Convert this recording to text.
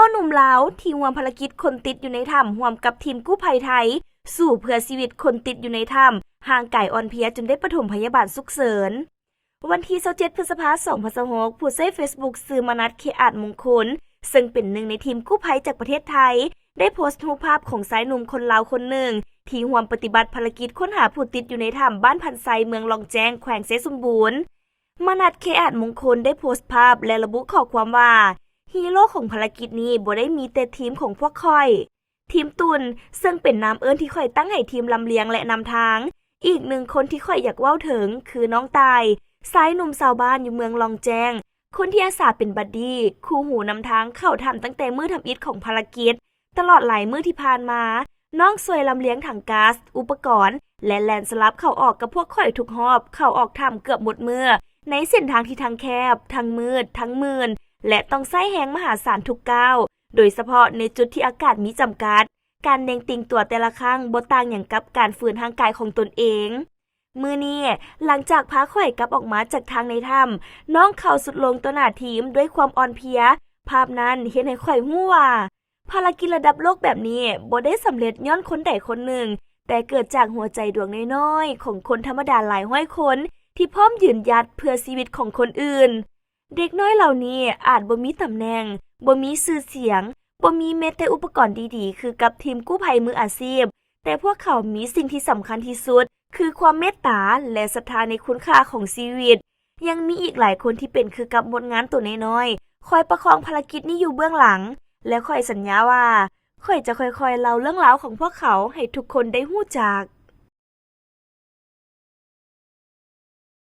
າວໜຸ່ມລາວທີ່ຮ່ວມພາລະກິດຄົນຕິດຢູ່ໃນຖ້ຳ ຮ່ວມກັບທີມກູ້ໄພໄທ ສູ້ເພື່ອຊີວິດຄົນຕິດຢູ່ໃນຖ້ຳ ຮ່າງກາຍອ່ອນເພຍຈົນໄດ້ປະຖົມພະຍາບານສຸກເສີນ. ວັນທີຊາວເຈັດ ພຶດສະພາ ສອງພັນຊາວຫົກ ຜູ້ໃຊ້ເຟສບຸກຊື່ ມະນັດ ເຄອາດມົງຄຸນ ເຊິ່ງເປັນໜຶ່ງໃນທີມກູ້ໄພຈາກປະເທດໄທ ໄດ້ໂພສຮູບພາບຂອງຊາຍໜຸ່ມຄົນລາວຄົນໜຶ່ງ ທີ່ຮ່ວມປະຕິບັດພາລະກິດຄົ້ນຫາຜູ້ຕິດຢູ່ໃນຖ້ຳບ້ານພັນໄຊ ເມືອງລ່ອງແຈ້ງ ແຂວງໄຊສົມບູນ. ມະນັດ ເຄອາດມົງຄຸນ ໄດ້ໂພສພາບ ແລະ ລະບຸຂໍ້ຄວາມວ່າ ຮີໂຣຂອງພາລະກິດນີ້ບໍ່ໄດ້ມີແຕ່ທີມຂອງພວກຂ້ອຍ. ທີມຕຸ່ນ ເຊິ່ງເປັນນາມເອີ້ນທີ່ຂ້ອຍຕັ້ງໃຫ້ທີມລຳລຽງ ແລະ ນຳທາງ. ອີກໜຶ່ງຄົນທີ່ຂ້ອຍຢາກເວົ້າເຖິງ ຄືນ້ອງຕ່າຍ ຊາຍໜຸ່ມຊາວບ້ານຢູ່ເມືອງລ່ອງແຈ້ງ ຄົນທີ່ອາສາເປັນບັດດີ້ ຄູ່ຫູນຳທາງເຂົ້າຖ້ຳຕັ້ງແຕ່ມື້ທຳອິດຂອງພາລະກິດ. ຕະຫຼອດຫຼາຍມື້ທີ່ຜ່ານມາ ນ້ອງຊ່ວຍລຳລຽງຖັງກາສ, ອຸປະກອນ ແລະ ແລ່ນສະຫຼັບເຂົ້າອອກກັບພວກຂ້ອຍທຸກຮອບ ເຂົ້າອອກຖ້ຳເກືອບໝົດມື້ ໃນເສັ້ນທາງທີ່ທັງແຄບ, ທັງມືດ, ທັງມື່ນ ແລະ ຕ້ອງໃຊ້ແຮງມະຫາສານທຸກກ້າວ, ໂດຍສະເພາະໃນຈຸດທີ່ອາກາດມີຈຳກັດ. ການເໜັງຕີງຕົວແຕ່ລະຄັ້ງບໍ່ຕ່າງຫຍັງກັບການຝືນຮ່າງກາຍຂອງຕົນເອງ. ມື້ນີ້, ຫຼັງຈາກພາຂ້ອຍກັບອອກມາຈາກທາງໃນຖ້ຳ, ນ້ອງເຂົ້າຊຸດລົງຕໍ່ໜ້າທີມດ້ວຍຄວາມອ່ອນເພຍ. ພາບນັ້ນເຮັດໃຫ້ຂ້ອຍຮູ້ວ່າ ພາລະກິດລະດັບໂລກແບບນີ້ບໍ່ໄດ້ສຳເລັດຍ້ອນຄົນໃດຄົນໜຶ່ງ, ແຕ່ເກີດຈາກຫົວໃຈດວງນ້ອຍໆຂອງຄົນທຳມະດາຫຼາຍຮ້ອຍຄົນ ທີ່ພ້ອມຢືນຢັດເພື່ອຊີວິດຂອງຄົນອື່ນ. ເດັກນ້ອຍເຫຼົ່ານີ້ອາດບໍ່ມີຕຳແໜ່ງ, ບໍ່ມີຊື່ສຽງ, ບໍ່ມີແມ້ແຕ່ອຸປະກອນດີໆຄືກັບທີມກູ້ໄພມືອາຊີບ, ແຕ່ພວກເຂົາມີສິ່ງທີ່ສຳຄັນທີ່ສຸດ ຄືຄວາມເມດຕາ ແລະ ສັດທາໃນຄຸນຄ່າຂອງຊີວິດ. ຍັງມີອີກຫຼາຍຄົນທີ່ເປັນຄືກັບມົດງາມໂຕນ້ອຍໆ ຄອຍປະຄອງພາລະກິດນີ້ຢູ່ເບື້ອງຫຼັງ ແລະ ຂ້ອຍສັນຍາວ່າ ຂ້ອຍຈະຄ່ອຍໆເລົ່າເລື່ອງລາວຂອງພວກເຂົາໃຫ້ທຸກຄົນໄດ້ຮູ້ຈັກ.